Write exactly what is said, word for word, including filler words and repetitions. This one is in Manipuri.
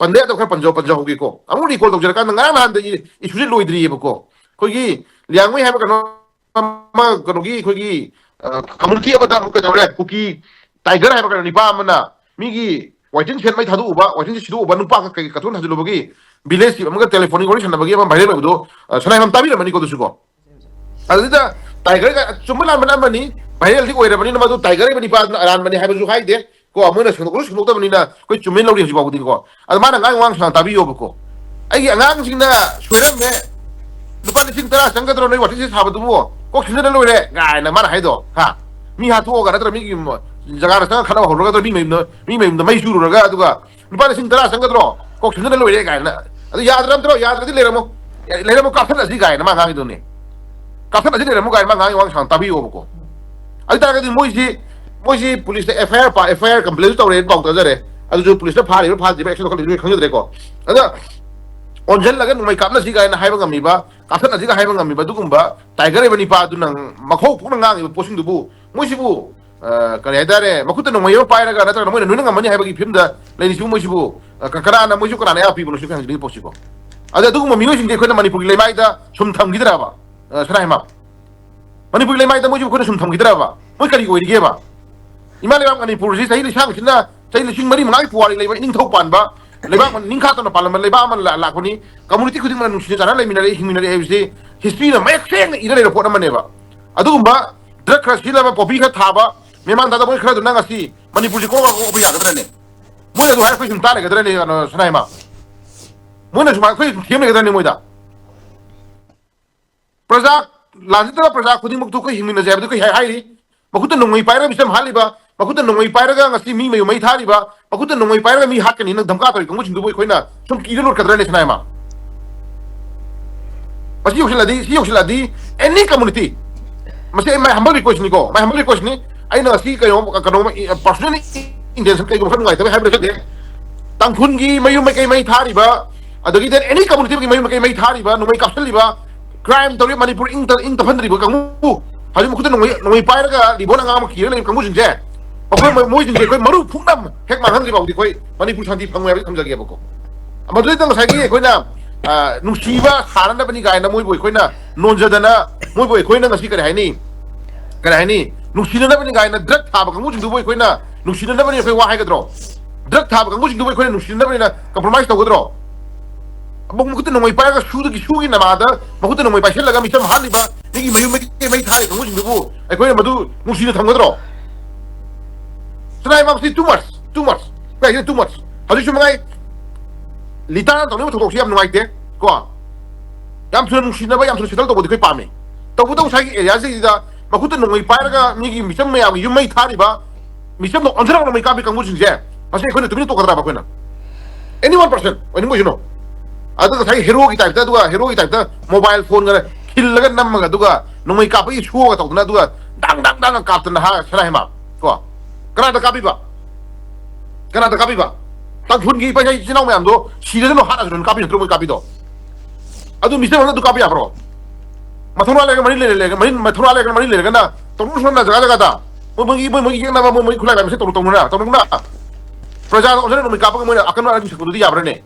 ꯄꯟꯕ ꯌꯥꯗꯕ ꯈꯔ ꯄꯟꯖꯧ, ꯄꯟꯖꯍꯧꯒꯦꯀꯣ꯫ ꯑꯃꯨꯛ ꯔꯤꯀꯣꯜ ꯇꯧꯖꯔꯀꯥꯟꯗ, ꯉꯔꯥꯡ ꯅꯍꯥꯟꯗꯒꯤ ꯏꯁꯨꯁꯦ ꯂꯣꯏꯗ꯭ꯔꯤꯑꯕꯀꯣ꯫ ꯑꯩꯈꯣꯏꯒꯤ ꯂꯤꯌꯥꯡꯃꯩ ꯍꯥꯏꯕ ꯀꯩꯅꯣ ꯑꯃ, ꯀꯩꯅꯣꯒꯤ ꯑꯩꯈꯣꯏꯒꯤ, ꯑ, ꯀꯝꯃꯨꯅꯤꯇꯤ ꯑꯃꯗ ꯑꯃꯨꯛ ꯀꯩꯗꯧꯔꯦ, ꯀꯨꯀꯤ ꯇꯥꯏꯒꯔ ꯍꯥꯏꯕ ꯀꯩꯅꯣ ꯅꯤꯄꯥ ꯑꯃꯅ ꯃꯤꯒꯤ ꯋꯥꯏꯇꯤꯟ ꯁꯦꯠ ꯃꯩ ꯊꯥꯗꯣꯛꯎꯕ, ꯋꯥꯏꯇꯤꯟꯁꯦ ꯁꯤꯗꯣꯛꯎꯕ, ꯅꯨꯄꯥ ꯀꯩ ꯀꯊꯨꯟ ꯍꯟꯖꯤꯜꯂꯨꯕꯒꯤ ꯚꯤꯂꯦꯖꯀꯤ ꯑꯃꯒ ꯇꯦꯂꯤꯐꯣꯟꯒꯤ ꯋꯥꯔꯤ ꯁꯥꯟꯅꯕꯒꯤ ꯑꯃ ꯚꯥꯏꯔꯦꯜ ꯑꯣꯏꯕꯗꯣ, ꯑ, ꯁꯅꯥꯏꯝ ꯇꯥꯕꯤꯔꯝꯃꯅꯤꯀꯣ ꯑꯗꯨꯁꯨꯀꯣ꯫ ꯑꯗꯨꯗ ꯇꯥꯏꯒꯔꯒ ꯆꯨꯝꯕ ꯂꯥꯟꯕꯅ ꯑꯃꯅꯤ, ꯚꯥꯏꯔꯦꯜꯗꯤ ꯑꯣꯏꯔꯕꯅꯤꯅ ꯃꯗꯨ ꯇꯥꯏꯒꯔ ꯍꯥꯏꯕ ꯅꯤꯄꯥꯗꯨꯅ ꯑꯔꯥꯟꯕꯅꯤ ꯍꯥꯏꯕꯁꯨ ꯍꯥꯏꯗꯦ꯫ ꯀꯣ, ꯃꯣꯏꯅ ꯁꯦꯡꯗꯣꯛꯄꯁꯨ ꯁꯦꯡꯗꯣꯛꯇꯕꯅꯤꯅ ꯑꯩꯈꯣꯏ ꯆꯨꯝꯃꯦꯅ ꯂꯧꯔꯤ ꯍꯧꯖꯤꯛ ꯐꯥꯎꯕꯗꯤꯀꯣ꯫ ꯑꯗ ꯃꯥꯅ ꯉꯥꯡ ꯋꯥꯡ ꯁꯥꯡ ꯇꯥꯕꯤꯌꯣꯕꯀꯣ꯫ "ꯑꯩꯒꯤ ꯑꯉꯥꯡꯁꯤꯡꯅ ꯁꯣꯏꯔꯝꯃꯦ, ꯂꯨꯄꯥ ꯂꯤꯁꯤꯡ ꯇꯔꯥ ꯆꯪꯒꯗ꯭ꯔꯣ ꯅꯣꯏ ꯋꯥꯊꯤꯁꯦ ꯁꯥꯕꯗꯨꯕꯨ? ꯀꯣꯛ ꯁꯤꯟꯅꯗ ꯂꯣꯏꯔꯦ" ꯀꯥꯏꯅ ꯃꯥꯅ ꯍꯥꯏꯗꯣ, ꯍꯥ? ꯃꯤ ꯍꯥꯠꯇꯣꯛꯑꯒ ꯅꯠꯇ꯭ꯔ ꯃꯤꯒꯤ ꯃ-, ꯖꯒꯥꯗ ꯆꯪꯉꯒ ꯈꯠꯅꯕ ꯍꯧꯔꯒ ꯅꯠꯇ꯭ꯔ ꯃꯤ ꯃꯌꯨꯝꯗ, ꯃꯤ ꯃꯌꯨꯝꯗ ꯃꯩ ꯆꯨꯔꯨꯔꯒ, ꯑꯗꯨꯒ "ꯂꯨꯄꯥ ꯂꯤꯁꯤꯡ ꯇꯔꯥ ꯆꯪꯒꯗ꯭ꯔꯣ? ꯀꯣꯛ ꯁꯤꯟꯅꯗ ꯂꯣꯏꯔꯦ" ꯀꯥꯏꯅ꯫ "ꯑꯗꯨ ꯌꯥꯗ꯭ꯔ ꯅꯠꯇ꯭ꯔꯣ? ꯌꯥꯗ꯭ꯔꯗꯤ ꯂꯩꯔꯝꯃꯣ, ꯂꯩꯔꯝꯃꯣ, ꯀꯥꯞꯊꯠꯂꯁꯤ" ꯀꯥꯏꯅ ꯃꯥ ꯉꯥꯡꯉꯤꯗꯨꯅꯤ꯫ "ꯀꯥꯞꯊꯠꯂꯁꯤ, ꯂꯩꯔꯝꯃꯣ" ꯀꯥꯏꯅ ꯃꯥ ꯉꯥꯡꯉꯤ ꯋꯥ ꯁꯥꯡ ꯇꯥꯕꯤꯌꯣꯕꯀꯣ꯫ ꯑꯗꯨ ꯇꯥꯔꯒꯗꯤ ꯃꯣꯏꯁꯤ, ꯃꯣꯏꯁꯤ ꯄꯨꯂꯤꯁꯇ ꯑꯦꯐ ꯑꯥꯏ ꯑꯥꯔ ꯄꯥ-, ꯑꯦꯐ ꯑꯥꯏ ꯑꯥꯔ ꯀꯝꯄ꯭ꯂꯦꯟꯁꯨ ꯇꯧꯔꯦ, ꯄꯥꯎ ꯇꯥꯖꯔꯦ꯫ ꯑꯗꯨꯁꯨ ꯄꯨꯂꯤꯁꯅ ꯐꯥꯔꯤꯕ꯭ꯔꯥ ꯐꯥꯗ꯭ꯔꯤꯕ꯭ꯔꯥ, ꯑꯦꯛꯁꯟ ꯂꯧꯈꯠꯂꯤꯕ꯭ꯔꯥ ꯈꯪꯖꯗ꯭ꯔꯦꯀꯣ꯫ ꯑꯗ ꯑꯣꯟꯁꯤꯜꯂꯒ ꯅꯣꯡꯃꯩ ꯀꯥꯞꯅꯁꯤ ꯀꯥꯏꯅ ꯍꯥꯏꯕ ꯉꯝꯃꯤꯕ, ꯀꯥꯞꯊꯠꯅꯁꯤꯒ ꯍꯥꯏꯕ ꯉꯝꯃꯤꯕ ꯑꯗꯨꯒꯨꯝꯕ ꯇꯥꯏꯒꯔ ꯍꯥꯏꯕ ꯅꯤꯄꯥ ꯑꯗꯨꯅ ꯃꯈꯧ ꯀꯣꯛꯅ ꯉꯥꯡꯉꯤꯕ ꯄꯣꯠꯁꯤꯡꯗꯨꯕꯨ ꯃꯣꯏꯁꯤꯕꯨ, ꯑ, ꯀꯔꯤ ꯍꯥꯏꯇꯥꯔꯦ, ꯃꯈꯨꯠꯇ ꯅꯣꯡꯃꯩ ꯑꯃ ꯄꯥꯏꯔꯒ ꯅꯠꯇ꯭ꯔꯒ ꯃꯣꯏꯅ ꯅꯣꯏꯅ ꯉꯝꯃꯅꯤ ꯍꯥꯏꯕꯒꯤ ꯐꯤꯕꯝꯗ ꯂꯩꯔꯤꯁꯤꯕꯨ ꯃꯣꯏꯁꯤꯕꯨ, ꯑ, ꯀ-, ꯀꯅꯥꯅ ꯃꯣꯏꯁꯨ ꯀꯅꯥꯅ ꯑꯌꯥꯕ ꯄꯤꯕꯅꯣ ꯁꯤꯕꯨ ꯍꯪꯖꯅꯤꯡꯉꯤ ꯄꯣꯠꯁꯤꯀꯣ꯫ ꯑꯗ ꯑꯗꯨꯒꯨꯝꯕ ꯃꯤꯑꯣꯏꯁꯤꯡꯁꯦ ꯑꯩꯈꯣꯏꯅ ꯃꯅꯤꯄꯨꯔꯒꯤ ꯂꯩꯃꯥꯏꯗ ꯁꯨꯝ ꯊꯝꯈꯤꯗ꯭ꯔꯕ, ꯑ, ꯁꯅꯥ ꯍꯦꯃꯥ? ꯃꯅꯤꯄꯨꯔꯒꯤ ꯂꯩꯃꯥꯏꯗ ꯃꯣꯏꯁꯤꯕꯨ ꯑꯩꯈꯣꯏꯅ ꯁꯨꯝ ꯊꯝꯈꯤꯗ꯭ꯔꯕ? ꯃꯣꯏ ꯀꯔꯤ ꯑꯣꯏꯔꯤꯒꯦꯕ? ꯏꯃꯥ ꯂꯩꯕꯥꯛ ꯃꯅꯤꯄꯨꯔꯁꯤ ꯆꯍꯤ ꯂꯤꯁꯥꯡꯁꯤꯅ, ꯆꯍꯤ ꯂꯤꯁꯤꯡ ꯃꯔꯤ ꯃꯉꯥꯒꯤ ꯄꯨꯋꯥꯔꯤ ꯂꯩꯕ ꯏꯅꯤꯡꯊꯧ ꯄꯥꯟꯕ ꯂꯩꯕꯥꯛ ꯑꯃ, ꯅꯤꯡꯈꯥ ꯇꯝꯅ ꯄꯥꯜꯂꯝꯕ ꯂꯩꯕꯥꯛ ꯑꯃ ꯂꯥ-, ꯂꯥꯛꯄꯅꯤ꯫ ꯀꯝꯃꯨꯅꯤꯇꯤ ꯈꯨꯗꯤꯡꯃꯛꯅ ꯅꯨꯡꯁꯤꯅ ꯆꯥꯟꯅ ꯂꯩꯃꯤꯟꯅꯔꯛꯏ, ꯍꯤꯡꯃꯤꯟꯅꯔꯛꯏ ꯍꯥꯏꯕꯁꯤ ꯍꯤꯁꯇ꯭ꯔꯤꯅ ꯃꯌꯦꯛ ꯁꯦꯡꯅ ꯏꯔ ꯂꯩꯔꯕ ꯄꯣꯠ ꯑꯃꯅꯦꯕ꯫ ꯑꯗꯨꯒꯨꯝꯕ ꯗ꯭ꯔꯒ ꯈꯔ ꯁꯤꯖꯤꯟꯅꯕ, ꯄꯣꯄꯤ ꯈꯔ ꯊꯥꯕ, ꯃꯦꯃꯥꯟ ꯇꯥꯗꯕ ꯃꯣꯏ ꯈꯔꯗꯨꯅ ꯉꯁꯤ ꯃꯅꯤꯄꯨꯔꯁꯤ ꯀꯣꯛ ꯀꯣꯛꯄ ꯌꯥꯒꯗ꯭ꯔꯅꯦ? ꯃꯣꯏꯅ ꯑꯗꯨ ꯍꯥꯏꯔ ꯑꯩꯈꯣꯏ ꯁꯨꯝ ꯇꯥ ꯂꯩꯒꯗ꯭ꯔꯅꯦ, ꯀꯩꯅꯣ, ꯁꯅꯥ ꯍꯦꯃꯥ? ꯃꯣꯏꯅ ꯁꯨꯃꯥꯏꯅ ꯑꯩꯈꯣꯏ ꯁꯨꯝ ꯊꯦꯝ ꯂꯩꯒꯗ꯭ꯔꯅꯦ ꯃꯣꯏꯗ? ꯄ꯭ꯔꯖꯥ, ꯂꯥꯟꯖꯗꯕ ꯄ꯭ꯔꯖꯥ ꯈꯨꯗꯤꯡꯃꯛꯇꯨ ꯑꯩꯈꯣꯏ ꯍꯤꯡꯃꯤꯟꯅꯖꯩ ꯍꯥꯏꯕꯗꯨ ꯑꯩꯈꯣꯏ ꯍꯥꯏ-, ꯍꯥꯏꯔꯤ꯫ ꯃꯈꯨꯠꯇ ꯅꯣꯡꯃꯩ ꯄꯥꯏꯔꯒ ꯃꯤꯆꯝ ꯍꯥꯠꯂꯤꯕ, ꯃꯈꯨꯠꯇ ꯅꯣꯡꯃꯩ ꯄꯥꯏꯔꯒ ꯉꯁꯤ ꯃꯤ ꯃꯌꯨꯝ ꯃꯩ ꯊꯥꯔꯤꯕ, ꯃꯈꯨꯠꯇ ꯅꯣꯡꯃꯩ ꯄꯥꯏꯔꯒ ꯃꯤ ꯍꯥꯠꯀꯅꯤꯅ ꯙꯝꯀꯥ ꯇꯧꯔꯤ ꯀꯥꯡꯕꯨꯁꯤꯡꯗꯨꯕꯨ ꯑꯩꯈꯣꯏꯅ ꯁꯨꯝ ꯀꯤꯗ ꯂꯣꯠꯀꯗ꯭ꯔꯅꯦ, ꯁꯅꯥ ꯍꯦꯃꯥ? ꯃꯁꯤ ꯌꯧꯁꯤꯜꯂꯗꯤ, ꯁꯤ ꯌꯧꯁꯤꯜꯂꯗꯤ, any community, ꯃꯁꯤ ꯑꯩ my humble request ꯅꯤꯀꯣ, my humble request ꯅꯤ꯫ ꯑꯩꯅ ꯉꯁꯤ ꯀꯩꯅꯣ, ꯀꯩꯅꯣ, personal intention ꯀꯩꯒꯨꯝꯕ ꯈꯔ ꯅꯨꯡꯉꯥꯏꯇꯕ ꯍꯥꯏꯕ ꯅꯠꯆꯗꯦ꯫ ꯇꯥꯡꯈꯨꯜꯒꯤ ꯃꯌꯨꯝ ꯃꯀꯩ ꯃꯩ ꯊꯥꯔꯤꯕ, ꯑꯗꯒꯤ then any community ꯒꯤ ꯃꯌꯨꯝ ꯃꯀꯩ ꯃꯩ ꯊꯥꯔꯤꯕ, ꯅꯣꯡꯃꯩ ꯀꯥꯞꯁꯤꯜꯂꯤꯕ, ꯀ꯭ꯔꯥꯏꯝ ꯇꯧꯔꯤꯕ, ꯃꯅꯤꯄꯨꯔ ꯏꯪ ꯇ-, ꯏꯪ ꯇꯞꯍꯟꯗ꯭ꯔꯤꯕ ꯀꯥꯡꯕꯨ, ꯍꯧꯖꯤꯛ ꯃꯈꯨꯠꯇ ꯅꯣꯡꯃꯩ, ꯅꯣꯡꯃꯩ ꯄꯥꯏꯔꯒ ꯔꯤꯕꯣꯟ ꯑꯉꯥꯡ ꯑꯃ ꯀꯤꯔꯒ ꯂꯩꯔꯤꯕ ꯀꯥꯡꯕꯨꯁꯤꯡꯁꯦ, ꯑꯩꯈꯣꯏ ꯃꯣꯏꯁꯤꯡꯁꯦ ꯑꯩꯈꯣꯏ ꯃꯔꯨ ꯐꯨꯛꯅ ꯍꯦꯛ ꯃꯥꯡꯍꯟꯗ꯭ꯔꯤ ꯐꯥꯎꯗꯤ ꯑꯩꯈꯣꯏ ꯃꯅꯤꯄꯨꯔ ꯁꯥꯟꯇꯤ ꯐꯪꯉꯣꯏ ꯍꯥꯏꯕꯗꯤ ꯊꯝꯖꯒꯦꯕꯀꯣ꯫ ꯃꯗꯨꯗꯩꯗ ꯉꯁꯥꯏꯒꯤ ꯑꯩꯈꯣꯏꯅ ꯅꯨꯡꯁꯤꯕ ꯁꯥꯅꯅꯕꯅꯤ ꯀꯥꯏꯅ ꯃꯣꯏꯕꯨ ꯑꯩꯈꯣꯏꯅ ꯅꯣꯟꯖꯗꯅ, ꯃꯣꯏꯕꯨ ꯑꯩꯈꯣꯏꯅ ꯉꯁꯤ ꯀꯔꯤ ꯍꯥꯏꯅꯤ, ꯀꯔꯤ ꯍꯥꯏꯅꯤ, ꯅꯨꯡꯁꯤꯅꯅꯕꯅꯤ ꯀꯥꯏꯅ ꯗ꯭ꯔꯛ ꯊꯥꯕ ꯀꯥꯡꯕꯨꯁꯤꯡꯗꯨꯕꯨ ꯑꯩꯈꯣꯏꯅ ꯅꯨꯡꯁꯤꯅꯅꯕꯅꯤ ꯑꯩꯈꯣꯏ ꯋꯥ ꯍꯥꯏꯒꯗ꯭ꯔꯣ? ꯗ꯭ꯔꯛ ꯊꯥꯕ ꯀꯥꯡꯕꯨꯁꯤꯡꯗꯨꯕꯨ ꯑꯩꯈꯣꯏꯅ ꯅꯨꯡꯁꯤꯅꯅꯕꯅꯤꯅ ꯀꯝꯄ꯭ꯔꯣꯃꯥꯏꯁ ꯇꯧꯒꯗ꯭ꯔꯣ? ꯃꯈꯨꯠꯇ ꯅꯣꯡꯃꯩ ꯄꯥꯏꯔꯒ ꯁꯨꯗꯒꯤ ꯁꯨꯒꯤ ꯅꯃꯥꯗ ꯃꯈꯨꯠꯇ ꯅꯣꯡꯃꯩ ꯄꯥꯏꯁꯤꯜꯂꯒ ꯃꯤꯆꯝ ꯍꯥꯠꯂꯤꯕ, ꯃꯤꯒꯤ ꯃꯌꯨꯝ ꯃꯩ ꯊꯥꯔꯤꯕ ꯀꯥꯡꯕꯨꯁꯤꯡꯗꯨꯕꯨ ꯑꯩꯈꯣꯏꯅ ꯃꯗꯨ ꯅꯨꯡꯁꯤꯅ ꯊꯝꯒꯗ꯭ꯔꯣ? ꯁꯅꯥꯏ ꯃꯥꯁꯤ too much, too much, ꯀꯥꯏꯁꯤꯅ too much꯫ ꯍꯧꯖꯤꯛꯁꯨ ꯃꯉꯥꯏ ꯂꯤꯇꯥꯅ ꯇꯧꯅꯤꯡꯕ ꯊꯧꯗꯣꯛꯁꯤ ꯌꯥꯝ ꯅꯨꯡꯉꯥꯏꯇꯦ ꯀꯣ꯫ ꯌꯥꯝ ꯊꯨꯅ ꯅꯨꯡꯁꯤꯅꯕ, ꯌꯥꯝ ꯊꯨꯅ ꯁꯦꯇꯜ ꯇꯧꯕꯗꯤ ꯑꯩꯈꯣꯏ ꯄꯥꯝꯃꯤ꯫ ꯇꯧꯕꯇꯕꯨ ꯉꯁꯥꯏꯒꯤ ꯑꯦꯔꯤꯌꯥꯁꯤꯗ ꯃꯈꯨꯠꯇ ꯅꯣꯡꯃꯩ ꯄꯥꯏꯔꯒ ꯃꯤꯒꯤ ꯃꯤꯆꯝ ꯃꯌꯥꯝꯒꯤ ꯌꯨꯝ ꯃꯩ ꯊꯥꯔꯤꯕ, ꯃꯤꯆꯝꯗ ꯑꯣꯟꯁꯤꯜꯂꯒ ꯅꯣꯡꯃꯩ ꯀꯥꯞꯄꯤ ꯀꯥꯡꯕꯨꯁꯤꯡꯁꯦ ꯃꯁꯤ ꯑꯩꯈꯣꯏꯅ ꯇꯨꯃꯤꯟꯅ ꯇꯣꯛꯀꯗ꯭ꯔꯕ ꯑꯩꯈꯣꯏꯅ? Any one person ꯑꯣꯏꯅꯤꯡꯕ ꯑꯣꯏꯁꯅꯨ꯫ ꯑꯗꯨꯒ ꯉꯁꯥꯏ ꯍꯦꯔꯣꯒꯤ ꯇꯥꯏꯞꯇ, ꯑꯗꯨꯒ ꯍꯦꯔꯣꯒꯤ ꯇꯥꯏꯞꯇ ꯃꯣꯕꯥꯏꯜ ꯐꯣꯟꯒ ꯈꯤꯜꯂꯒ ꯅꯝꯃꯒ, ꯑꯗꯨꯒ ꯅꯣꯡꯃꯩ ꯀꯥꯞꯄꯒꯤ ꯁꯣꯒ ꯇꯧꯗꯅ, ꯑꯗꯨꯒ ꯗꯥꯡ ꯗꯥꯡ ꯗꯥꯡꯒ ꯀꯥꯞꯇꯅ ꯍꯥ ꯁꯅꯥ ꯍꯦꯃꯥ ꯀꯣ꯫ ꯀꯅꯥꯗ ꯀꯥꯞꯄꯤꯕ? ꯀꯅꯥꯗ ꯀꯥꯞꯄꯤꯕ? ꯇꯥꯡꯈꯨꯜꯒꯤ ꯏꯄꯥ ꯏꯆꯤꯟ ꯏꯅꯥꯎ ꯃꯌꯥꯝꯗꯣ ꯁꯤꯔꯁꯅꯨ, ꯍꯥꯠꯂꯁꯅꯨ ꯀꯥꯞꯄꯤ ꯅꯠꯇ꯭ꯔꯣ ꯃꯣꯏ ꯀꯥꯞꯄꯤꯗꯣ? ꯑꯗꯨ ꯃꯤꯆꯝ ꯑꯃꯅ ꯑꯗꯨ ꯀꯥꯞꯄ ꯌꯥꯕ꯭ꯔꯣ? ꯃꯊꯧꯅꯥ ꯂꯩꯔꯒ ꯃꯔꯤ ꯂꯩꯔꯦ, ꯂꯩꯔꯒ ꯃꯔꯤ, ꯃꯊꯧꯅꯥ ꯂꯩꯔꯒ ꯃꯔꯤ ꯂꯩꯔꯒꯅ ꯇꯧꯔꯨ ꯁꯣꯝꯅ ꯖꯒꯥ ꯖꯒꯥꯗ ꯃꯣꯏ ꯃꯣꯏꯒꯤ, ꯃꯣꯏ ꯃꯣꯏꯒꯤ ꯌꯦꯛꯅꯕ, ꯃꯣꯏ ꯃꯣꯏꯒꯤ ꯈꯨꯠꯂꯥꯏ ꯃꯌꯥꯝꯁꯦ ꯇꯧꯔꯨ ꯇꯧꯅꯨꯅ, ꯇꯧꯔꯨꯅ꯫ ꯄ꯭ꯔꯖꯥꯗ ꯑꯣꯟꯁꯤꯟꯅ ꯅꯣꯡꯃꯩ ꯀꯥꯞꯄꯒ ꯃꯣꯏꯅ ꯑꯀꯟꯕ ꯑꯔꯥꯏꯕ ꯁꯛꯄꯗꯨꯗꯤ ꯌꯥꯕ꯭ꯔꯅꯦ?